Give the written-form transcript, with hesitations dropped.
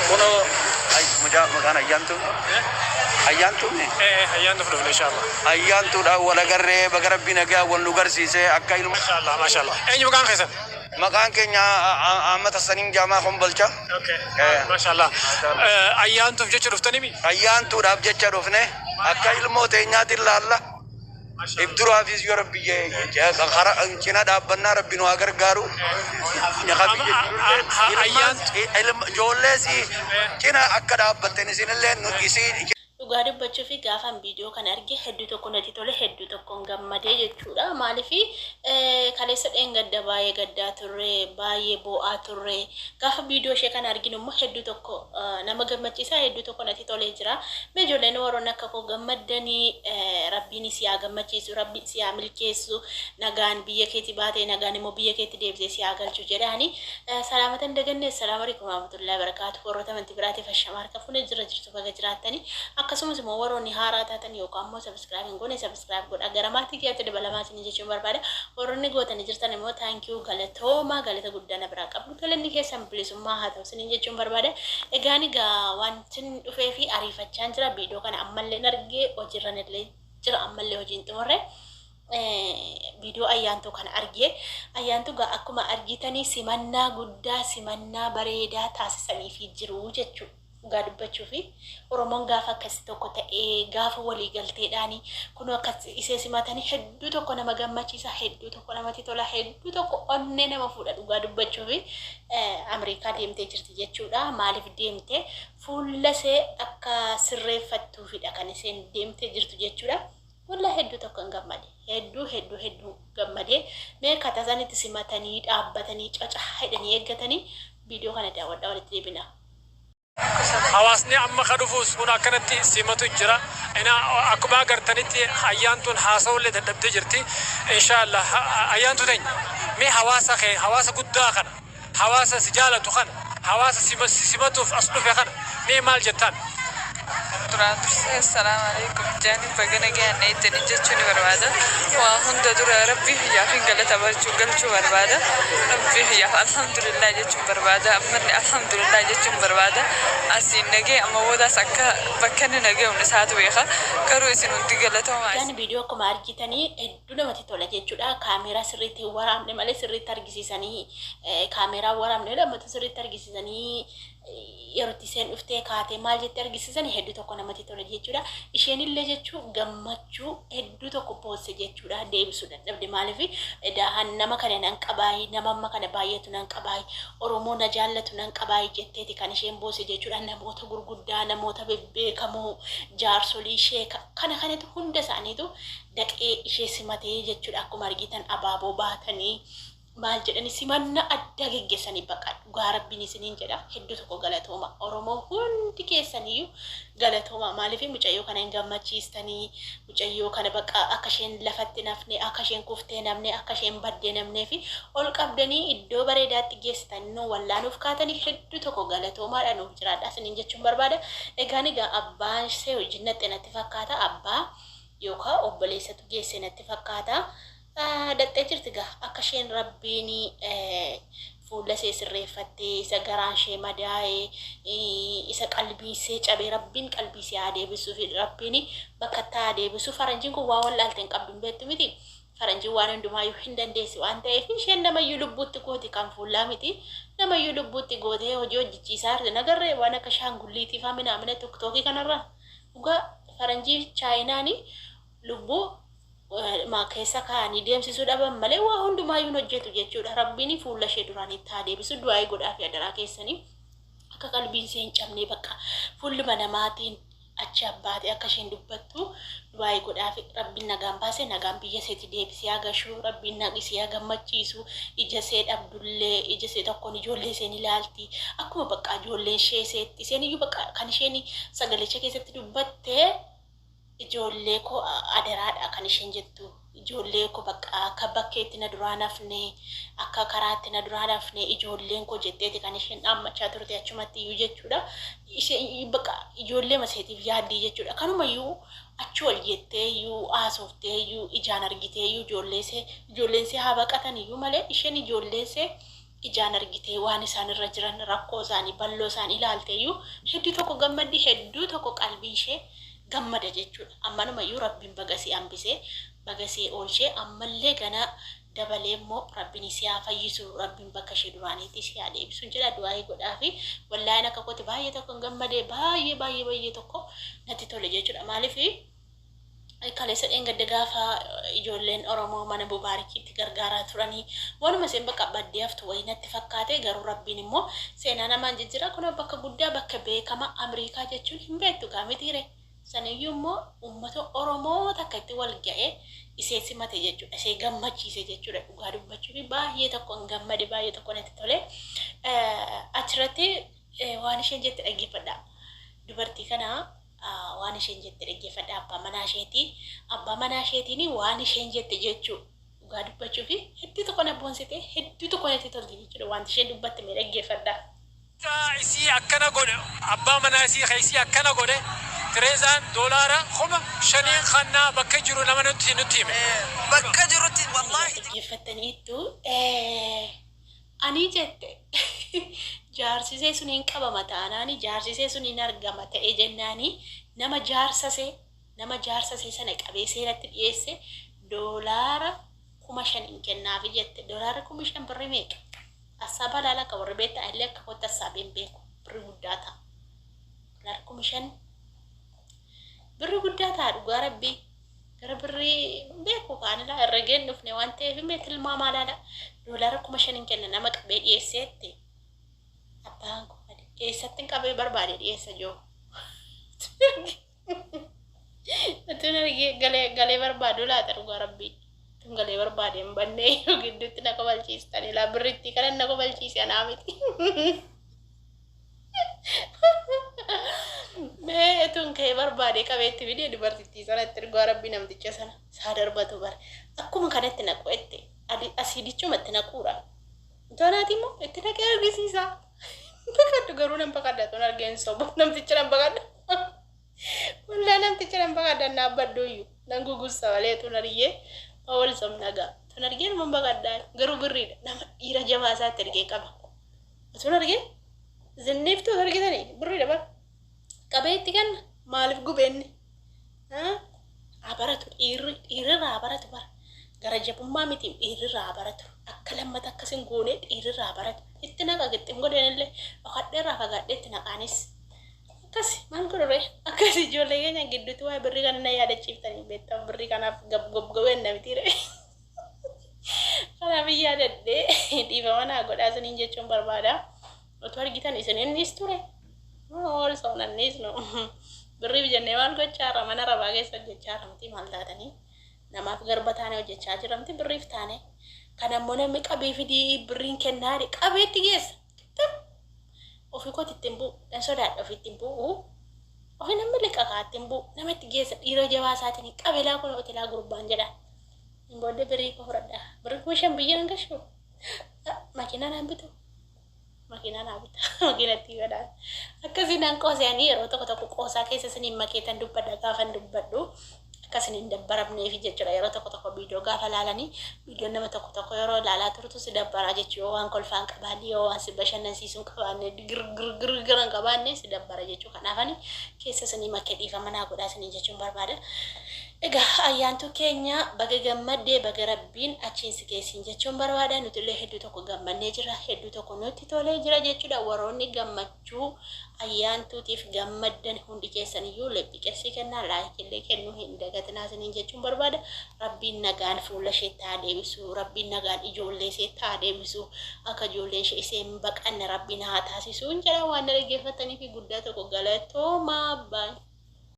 Kunoo mucaa maqaan Ayyaantuu. Ayyaantuu mi? Ayyaantuuf dhufne inshallah. Ayyaantuudhaan wal agarree, baga rabbi nagaa wal nu garsiisee akka ilma. Mashallah, mashallah. Eenyu maqaan keessan? Maqaan keenya Ahmad Hassaniin Jaamaa Kombolcha. Okay. Mashallah. Ayyaantuuf jecha dhuftanii mi? Ayyaantuudhaaf jecha dhufne, akka ilmoo teenyaatiin laalla. If duraafis yoo rabbi cina dhaabbannaa, rabbi nu haa gargaaru. Ijoollees cina akka dhaabbatten isinillee nu isii. Dhugaa dubbachuu fi gaafan viidiyoo kana arge hedduu tokko natti tole, hedduu tokkoon gammadee jechuudha. Maaliif, kaleessa dheengadda baay'ee gaddaa turre, baay'ee boo'aa turre. Gaafa viidiyoo ishee kana arginu immoo hedduu tokko nama gammachiisa, hedduu tokko natti tolee jira. Mee ijoolleen warroonni akka koo gammaddanii, rabbiin si haa gammachiisu, rabbi si haa milkeessu, nagaan biyya keetti baatee nagaan immoo biyya keetti deebisee si haa galchu jedhaani. Salaamata hin daganne. Assalaamu alaikum warahmatullahi wabarakatuh. Warroota amantii biraatiif ashamaa, harka fuunee, jira jirtu, baga jiraattanii. Akkasumas immoo warroonni haaraa taatan yookaan immoo subscribe hin goone, subscribe godhaa, gara maatii kiyyaatti dabalamaa isinii jechuun barbaada. Warroonni gootanii jirtan immoo thank you, galatooma, galata guddaa na biraa qabdu, galanni keessan bilisummaa haa ta'u isiniin jechuun barbaada. Egaan egaa wanti dhufee fi ariifachaan jira. Viidiyoo kana ammallee argee hojiirran illee jira, ammallee hojiin xumurre. Viidiyoo Ayyaantuu kana argee, Ayyaantuu gaa akkuma argitanii simannaa guddaa, simannaa bareedaa taasisaniifii jiru jechuudha. Dhugaa dubbachuu fi Oromoon gaafa akkasi tokko ta'ee, gaafa walii galteedhaani kun akkas isee simatanii, hedduu tokko nama gammachiisa, hedduu tokko namatti tola, hedduu tokko onnee nama fuudha. Dhugaa dubbachuu fi Ameerikaa deemtee jirti jechuudha. Maaliif deemte? Fuula ishee akka sirreeffattuufidha kan isheen deemtee jirtu jechuudha. Wallah, hedduu tokko hin gammade. Hedduu hedduu hedduu gammadee. Mee katasan itti simatanii dhaabbatanii caca jedhanii eeggatanii viidiyoo kana daawwadhaa, walitti deebina. Hawaasni amma ka dhufuus kun akkanatti simatu jira. Ina akkuma agartanitti Ayyaantuun haasa'ullee dadhabdee jirti. Inshaallah, Ayyaantuu teenya, mee hawaasa kee, hawaasa guddaa kana, hawaasa si jaalatu kana, hawaasa si simatuuf as dhufe kana, mee maal jettaan? Duraan dursee assalaamu alaikum jaanii, baga nagaan eettanii jechuu ni barbaada. Waa hunda dura rabbii kiyyaaf hin galata barchuu galchuu barbaada. Rabbii kiyyaaf alhamdulillah jechuun barbaada. Ammallee alhamdulillah jechuun barbaada. Asiin nagee amma boodaas akka bakka inni nagee humni isaatu beeka. Garuu isin hundi galatoomaa. Egaan viidiyoo akkuma argitanii hedduu namatti tola jechuudha. Kaameeraa sirriitti hin waraabne malee sirriitti argisiisanii, kaameeraa waraabne lammatu sirriitti argisiisanii, yeroo itti isheen dhuftee kaatee maal jettee argisiisanii, hedduu tokko namatti tola jechuudha. Isheen illee jechuu gammachuu hedduu tokko boosse jechuudha. Deebisuu dadhabde. Maaliif, daahan nama kana nan qabaayi, nama amma kana baay'atu nan qabaayi, Oromoo na jaallatu nan qabaayi jetteeti kan isheen boosse jechuudha. Namoota gurguddaa, namoota bebbeekamoo, jaarsolii ishee kana kanatu hunda isaaniitu daqee ishee simatee jechuudha. Akkuma argitan abaaboo baatanii maal jedhani simanna addaa geggeessanii. Baqa dhugaa rabbiin isiniin jedha, hedduu tokko galatooma. Oromoo hundi keessaniyyuu galatooma. Maaliif, mucayyoo kana hin gammachiistanii, mucayyoo kana baqa akka isheen lafatti nafne, akka isheen kuftee namne, akka isheen baddee namnee fi ol qabdanii iddoo bareedaatti geessitanii nu wallaanuuf kaatanii, hedduu tokko galatoomaadha, nuuf jiraadha isiniin jechuun barbaada. Egaan egaa abbaan ishee wajjin naxxe natti fakkaata, abbaa yookaan obboleessatu geesse natti fakkaata. Daxxee jirti gaa, akka isheen rabbiin fuula ishee sirreeffattee, isa garaan ishee madaa'e, isa qalbii ishee cabee, rabbiin qalbii ishee haa deebisuu fi rabbiin bakka itti haa deebisu. Faranjiin kun waa wallaalte hin qabdu, hin beektu miti. Faranjiin waan hundumaayyuu hin dandeessi waan ta'eef, isheen namayyuu lubbuutti gooti, kan fuullaa miti. Namayyuu lubbuutti gootee hojii hojjechiisaa jirti. Nagarree waan akka shaangulliitii faa minaamina TikTokii kanarraa. Dhugaa faranjii Chaayinaanii lubbuu keessa kaa'anii deemsisuu dhaban malee waa hundumaayyuu hin hojjetu jechuudha. Rabbiin fuula ishee duraan itti haa deebisu, du'aa godhaa fi adaraa keessanii, akka qalbiin ishee hin cabne, bakka fuulluma namaatiin achi abbaate akka isheen dubbattu du'aa godhaa fi rabbiin nagaan baase, nagaan biyya isheetti deebisee haa gashu, rabbiin isee haa gammachiisu. Ija ishee dhabdullee ija ishee tokkoon ijoollee isheen ilaalti. Akkuma bakka ijoolleen ishee isheetti isheen iyyuu bakka kan isheen sagalicha keessatti dubbatte, ijoollee koo adaraadha kan isheen jettu. Ijoollee koo bakka akka bakkeetti na duraa nafne, akka karaatti na duraa nafne ijoolleen koo jetteeti kan isheen dhaammachaa turte achumatti iyyuu jechuudha. Isheen bakka ijoollee maseetiif yaaddii jechuudha. Kanumayyuu achi ol jettee iyyuu haasoftee iyyuu ijaan argitee iyyuu ijoollee ishee, ijoolleen ishee haa baqatan iyyuu malee isheen ijoollee ishee Ijaan argitee waan isaan irra jiran, rakkoo isaanii, balloo isaanii ilaalteeyyuu hedduu tokko gammaddi, hedduu tokko qalbii ishee gammada jechuudha. Ammanumayyuu Rabbiin baga si hambisee, baga si oolchee, ammallee gana dabalee immoo Rabbiin si haa fayyisu, Rabbiin bakka ishee duraaniitti si haa deebisu jedha, du'aayii godhaa fi wallaahin akka kooti baay'ee tokko hin gammadee, baay'ee baay'ee baay'ee tokko natti tole jechuudha. Maaliif, kaleessa dheengadda gaafa ijoolleen Oromoo mana Mubaarikiitti gargaaraa turanii waanuma isheen bakka baddee haftu wayii natti fakkaate. Garuu Rabbiin immoo seenaa namaan jijjiira. Kun bakka guddaa, bakka beekama Amriikaa jechuun hin beektu gaamitiire. Saniyyuu immoo uummata Oromoo takka itti wal ga'ee isee simate jechuudha. Isee gammachiise jechuudha. Dhugaa dubbachuun baay'ee tokko hin gammade, baay'ee tokko natti tole. Achirratti waan isheen jette dhaggeeffadha. Dubartii kana waan isheen jette dhaggeeffadha. Abbaa manaa isheetii. Abbaa manaa isheetiin waan isheen jette jechuu, dhugaa dubbachuu fi hedduu tokko na boonsite, hedduu tokko natti tolte jechuudha. Wanti isheen dubbatte mee dhaggeeffadha. Isii akkana godhe, abbaa manaa isii isii akkana godhe, Tireezaan $5,000 kannaa bakka jiru nama nutti hime. Bakka jirutti wallaahi. Dhaggeeffattaniittu. Ani jette, jaarsisee sun hin qabama taanaani, jaarsisee sun hin argama ta'e jennaani, nama jaarsasee sana qabee seeratti dhiyeesse $5,000 hin kennaafi jette. $5,000 birri meeqa? Assaaba laala akka warri beektan illee akka kootti assaabeen beeku, birri guddaa ta'a. $5,000 birri guddaa ta'a, dhugaa Rabbii. Gara birrii beeku kaanilaa herregeen dhufne waan ta'eef mee tilmaamaa laala. $5,000 hin kenna nama qabee dhiyeesseetti. Abbaan koo eessatti hin qabee barbaade dhiyeessa joo. Utuun argee galee galee barbaadu laata, dhugaa Rabbii. Tun galee barbaade hin bannee yoo gidduutti na kobalchiistanii laa, birrittii kana na kobalchiise anaa miti. Mee tun ka'ee barbaade qabeetti fidee dubartittii sanatti, dhugaa Rabbii, namticha sana isaa darbatu bare. Akkuma kanatti naqu itti asiidichumatti naquudha. Toonaati immoo itti naqee argisiisa. Baqadhu garuu, nan baqadha tun argeen sobu, namticha nan baqadha. Wallaa namticha nan baqadha, naabbadhu iyyuu nan gugussa malee tun argee wal somnagaa. Tun argee nan baqadha, garuu birriidha, nama dhiira jabaa isaatti argee qaba. Tun argee zinniiftuu argitanii birriidha bara. Qabee itti kenna, maaliif gubeenni? Haa baratu dhiirri, dhiirrirraa haa baratu bara. Gara jabummaa miti, dhiirrirraa haa baratu. Akka lammata akkasin goonee dhiirrirraa haa baratu. Itti naqa gixxim godheenillee dhokadheerraa fagaadhee itti naqaanis. Akkas maal godhure, akkas ijoollee keenya gidduutti waa'ee birrii kana na yaadachiiftanii beektan, birrii kanaaf gab namiti ree. Kanaaf yaadadhee, dhiifama naa godhaa isiniin jechuun barbaada. Otoo argitan isin innis ture. Wal soonannis no. Birriif jennee maal gochaarra, mana rabaa keessa hojjechaa miti, maal taatanii namaaf garba taane hojjechaa jiramti birriif taane. Kan ammoo namni qabee fidii birriin kennaa qabeetti geessa. Ofii kooti ittiin bu'u, dan sodaadha ofiitti hin bu'u. Ofii namni liqa kaatti hin bu'u, namatti geessa, dhiira jabaa isaatiin qabelaa kun hoteelaa gurbaan jedha. Hin booddee birrii koo fudhadha. Birrii 5,000 biyya hin gashu. Makiinaa naan bitu. Makiinaa naa bita. Makiinatti godhaan. Akkasii naan qoosanii, yeroo tokko tokko qoosaa keessa isiniin makeetan dubbadha gaafan dubbadhu. Akkasini hin dabbaramneef jechuudha. Yeroo tokko tokko viidiyoo gaafa laalanii, viidiyoon nama tokko tokko yeroo ilaalaa turtu si dabbaraa jechuu, yoo waan kolfaan qabaanne, yoo waan si bashannansiisuu hin qabaanne, girgirgirgira hin qabaanne, si dabbara jechuu. Kanaafani keessa isinii makee, dhiifama naa godhaa isinii jechuun barbaada. Egaa ayyaantuu keenya, baga gammaddee, baga Rabbiin achiin si geessin jechuun barbaada. Nuti illee hedduu tokko gammannee jira, hedduu tokko nutti tolee jira jechuudha. Warroonni gammachuu ayyaantuutiif gammaddan hundi keessan iyyuu lebbi qersii kennaa, like illee kennuu hin dagatinaa isiniin jechuun barbaada. Rabbiin nagaan fuula isheetti haa deebisu. Rabbiin nagaan ijoollee isheetti haa deebisu. Akka ijoolleen ishee ishee hin baqanne Rabbiin haa taasisu. Jedha, waan na dhaggeeffatanii fi guddaa tokko galatoomaa baay'ee.